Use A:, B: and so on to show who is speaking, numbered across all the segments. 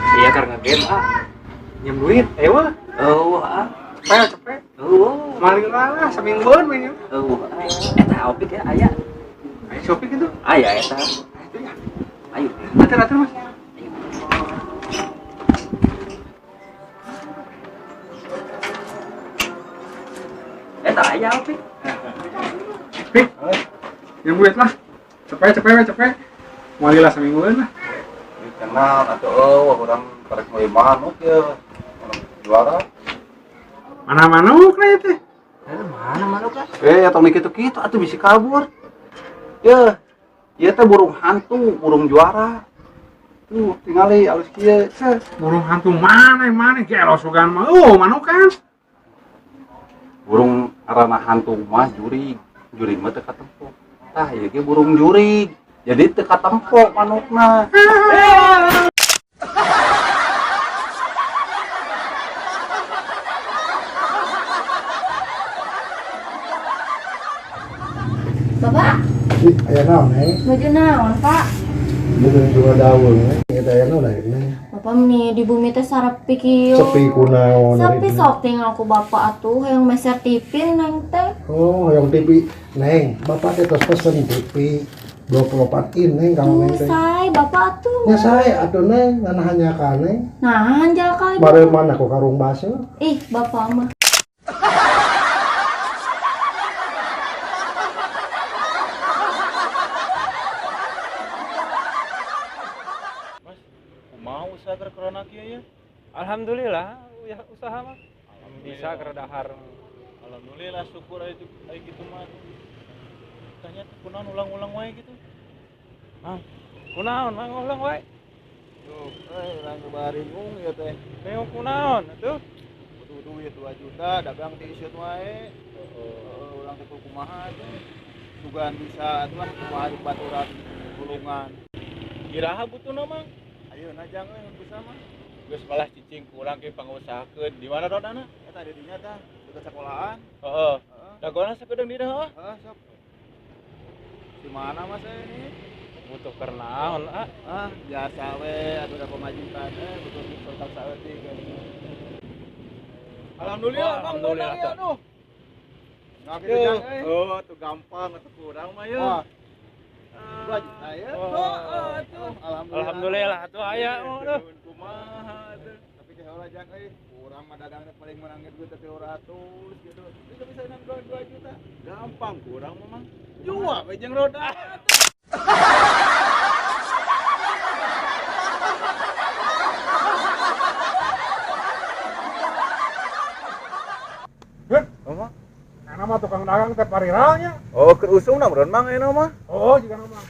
A: Iya karena game ah.
B: Nyem duit, ayo.
A: Eueuh ah.
B: Cepet, cepet.
A: Eueuh.
B: Maling lah, semingguan mainnya.
A: Eueuh. Eta opik ya aya.
B: Ayo shopping itu.
A: Aya eta.
B: Ayo ya.
A: Ayo.
B: Atur, atur mas.
A: Eta aya opik.
B: Pik. Nyem duit lah. Cepet, cepet, cepet. Maling lah semingguan lah.
C: Kenal atau oh orang karek meuli manuk ya. Orang juara.
B: Mana manuk lah itu.
A: Mana manuk lah?
C: Eh, atau kitu-kitu atuh bisi kabur. Ya, ieu teh burung hantu, burung juara. Tuh, tingali alus kieu. Set.
B: Burung hantu mana mana gelo sugan mah. Oh, manuk kan.
C: Burung arana hantu mah jurig. Jurig mah teu katempo. Tah, ieu ge burung jurig. Jadi teu katempo manukna.
D: Bapak,
E: Ih, aya naon neng?
D: baju naon, Pak?
E: Beuteung juga daun neng, eta aya naon neng?
D: Bapak nih di bumi teh sarepi kieu.
E: Sepi kunaon
D: Sepi sok tinggal ku bapak atuh hayang meser TV neng teh.
E: Oh, hoyong TV. Neng, bapak teh tos pesen TV 24 in neng kamu neng
D: Tuh
E: teh.
D: say, bapak atuh.
E: Nya sae atuh neng, ngan hanya ka neng.
D: Nah, anjal kali.
E: Bare mana ku karung baseuh.
D: Ih, bapak mah.
F: Mas, kumaha usaha keur corona kieu ya?
B: Alhamdulillah, ya usaha mah. Bisa keur dahar.
F: Alhamdulillah syukur aya aya kitu mah. Tanya teh kunaon ulang-ulang wae gitu.
B: Mang, kunaon mang ulang wae.
F: Duh, urang bingung ieu teh.
B: Bingung kunaon atuh.
F: Butuh duit 2 juta dagang ti isut wae. Heeh, urang teh kumaha teh. Sugan bisa atuh lah kumaha di baturan tulungan. Iraha butuhna mang? Ayeuna jang euy bisa mah. Geus malah cicing kurang ke pangusahakeun. Di mana rodana? Eta di dinya tah, dekat sekolahan. Heeh. Dagona sakedeung di heeh. Heeh, sok. Di mana Mas ini?
B: Butuh keur naon ah?
F: Ah, biasa we atuh da pamajikan butuh kontak saeutik. Alhamdulillah, Bang,
B: Alhamdulillah,
F: bener ya, aduh. Nah, kitu jang euy. Oh, tuh gampang atuh kurang mah ya. 2 juta ya. Oh, atuh. Alhamdulillah.
B: Alhamdulillah atuh aya mah aduh.
F: Kumaha atuh. Tapi teh heula jang euy, urang mah dagangna paling menangnya duit teh 300 gitu. Itu bisa nang 2 juta. Gampang kurang mah mang. Jual we jeung roda.
B: Heuh,
F: Mama.
B: karena mah tukang dagang teh pariralnya.
F: Oh, keur usungna meureun mang ayeuna mah.
B: Oh, jika nama.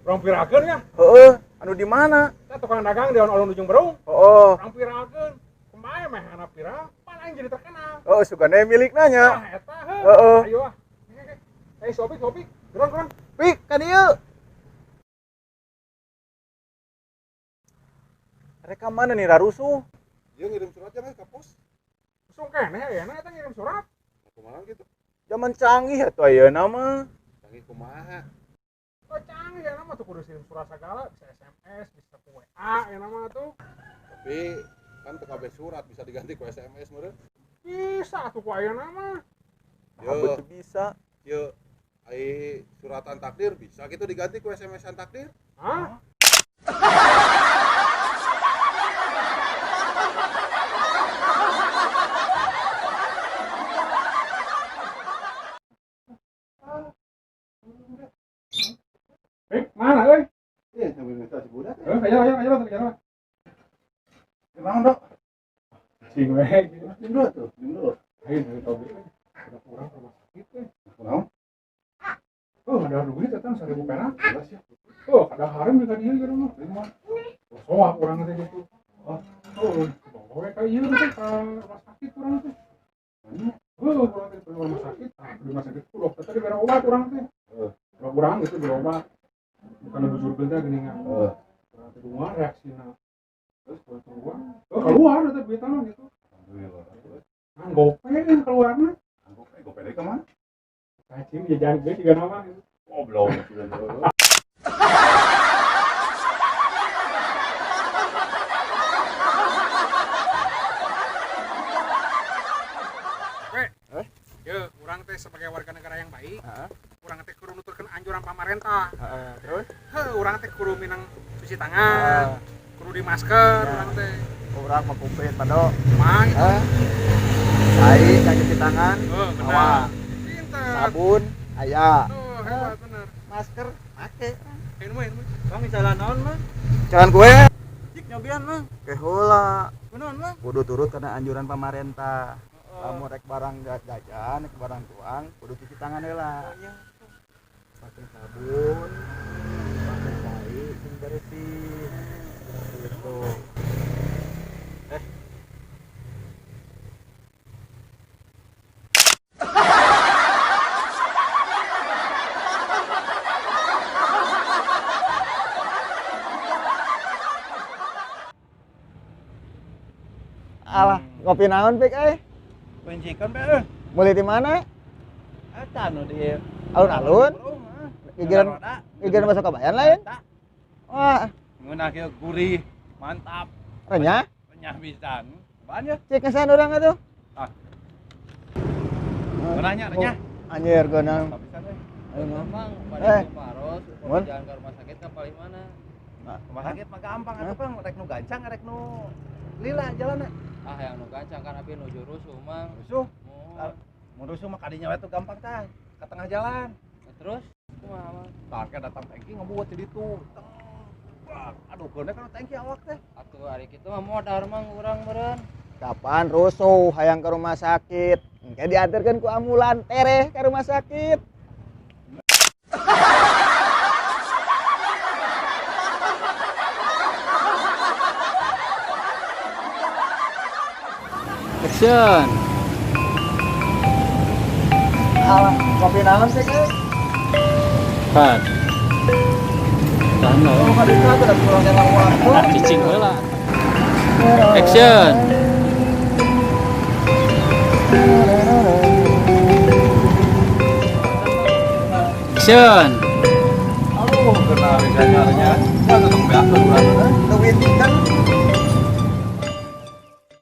B: Urang piralkeun ya.
F: Heeh, anu di mana?
B: Teh tukang dagang di alun-alun Ujung Berung.
F: Heeh.
B: Urang piralkeun. Kumaha meh anak viral, pan aing jadi terkenal.
F: Oh, sugane milikna nya.
B: Nah, eta heuh.
F: Heeh.
B: Ayo ah. Eh, sopi, sopi. Gerang, gerang.
F: Pik, ka dieu. Reka mana nih rarusuh?
C: Ieu ngirim surat jangan ka pos.
B: Usung keneh ayeuna eta ngirim surat.
C: Kumaha gitu?
F: Zaman canggih atuh ayeuna mah.
C: Canggih kumaha?
B: Oh, canggih ayeuna mah tuh kudu kirim surat segala, bisa SMS, bisa ku WA ayeuna mah tuh.
C: Tapi kan teu kabeh surat bisa diganti ku SMS meureun.
B: Bisa atuh ku ayeuna mah.
C: Yo,
F: Betul bisa.
C: yo, ai suratan takdir bisa gitu diganti ku SMS-an takdir?
B: Hah? Eh, mana euy?
C: Iya, sambil minta si budak.
B: Eh, ayo ayo ayo ayo.
C: Emang, Dok?
B: Cing we.
C: Dim dulu tuh, dim dulu.
B: Ayo dari tobi. Udah kurang rumah sakit eh.
C: Kunaon?
B: Oh, ada duit eta 1000 perak.
C: Jelas ya.
B: Oh, ada harem juga dia gitu mah.
C: Lima.
B: Soak urang teh gitu. Oh, bawa we ka ieu teh ka rumah sakit urang teh. Oh, urang teh ke rumah sakit. Nah, di rumah sakit ku dokter teh dibere obat urang teh.
C: Heeh.
B: Urang gitu dibere obat. Bukan dibujurkeun teh geuningan.
C: Heeh.
B: Urang teh keluar reaksina. Terus keluar. Oh, keluar eta duitna mah gitu.
C: Alhamdulillah.
B: Nah, gope keluarna.
C: Gope, gope deui ka mana?
B: Cacing jajan ge juga nama gitu.
C: Oh, belum.
B: Sebagai warga negara yang baik,
F: Heeh.
B: urang teh kudu nuturkeun anjuran pamarentah.
F: Heeh, terus
B: Heuh, urang teh kudu minang cuci tangan, kudu di masker
F: Ya.
B: urang teh.
F: Urang mah komplit pado.
B: Mang itu.
F: Heh. Cai ka cuci tangan,
B: Oh, bener.
F: mawa.
B: Pinter.
F: Sabun aya.
B: Tuh, hebat bener.
F: Masker make.
B: Ini mah, ini mah.
A: Bang misalnya naon mah?
F: Jalan kue.
A: Cik nyobian mah.
F: Ke heula.
A: Kunaon mah?
F: Kudu turut karena anjuran pamarentah. Lamun rek barang jajan, rek barang tuang, kudu cuci tangan heula. Pakai sabun, pakai cai sing bersih. Gitu. Alah, ngopi naon pik euy?
C: Pencikan be euy.
F: Mulai di mana?
C: Eta nu di
F: Alun-alun? Gigiran gigiran masuk kabayan lain? Wah,
C: Ngeunah kieu gurih, mantap,
F: renyah.
C: Renyah pisan. Cobaan ya.
F: Cek ngesan urang atuh.
C: Ah. Ngeunahnya renyah.
F: Anjir geunah.
C: Mantap pisan euy.
F: Ayo,
A: Mang,
F: Eh.
A: pada paros,
F: Mun.
A: jalan ke rumah sakit ke paling mana?
C: Rumah sakit mah gampang atuh Kang, rek nu gancang rek nu lila jalanna.
A: Ah, yang nu gancang kan abi nuju rusuh, Mang.
C: Rusuh.
A: Mun.
C: Mun rusuh mah kadinya we tuh gampang tah, ke tengah jalan.
A: Nah, terus kumaha, Mang?
C: Tah ke datang tangki ngebuat di ditu. Teng. Bak. Aduh, geuna kana tangki awak teh.
A: Atuh ari kitu mah modar Mang urang meureun.
F: Kapan rusuh hayang ke rumah sakit? Engke diantarkeun ku ambulan tereh ke rumah sakit.
A: Action.
F: Alah, kopi naon sih, euy?
A: Kan.
F: Oh, kaditu atuh da pulang jalan waktu.
A: Cicing heula. Action. Action.
C: Aduh, geuna bisa nyaranya. Wah, tutung beak urang teh.
F: Duit.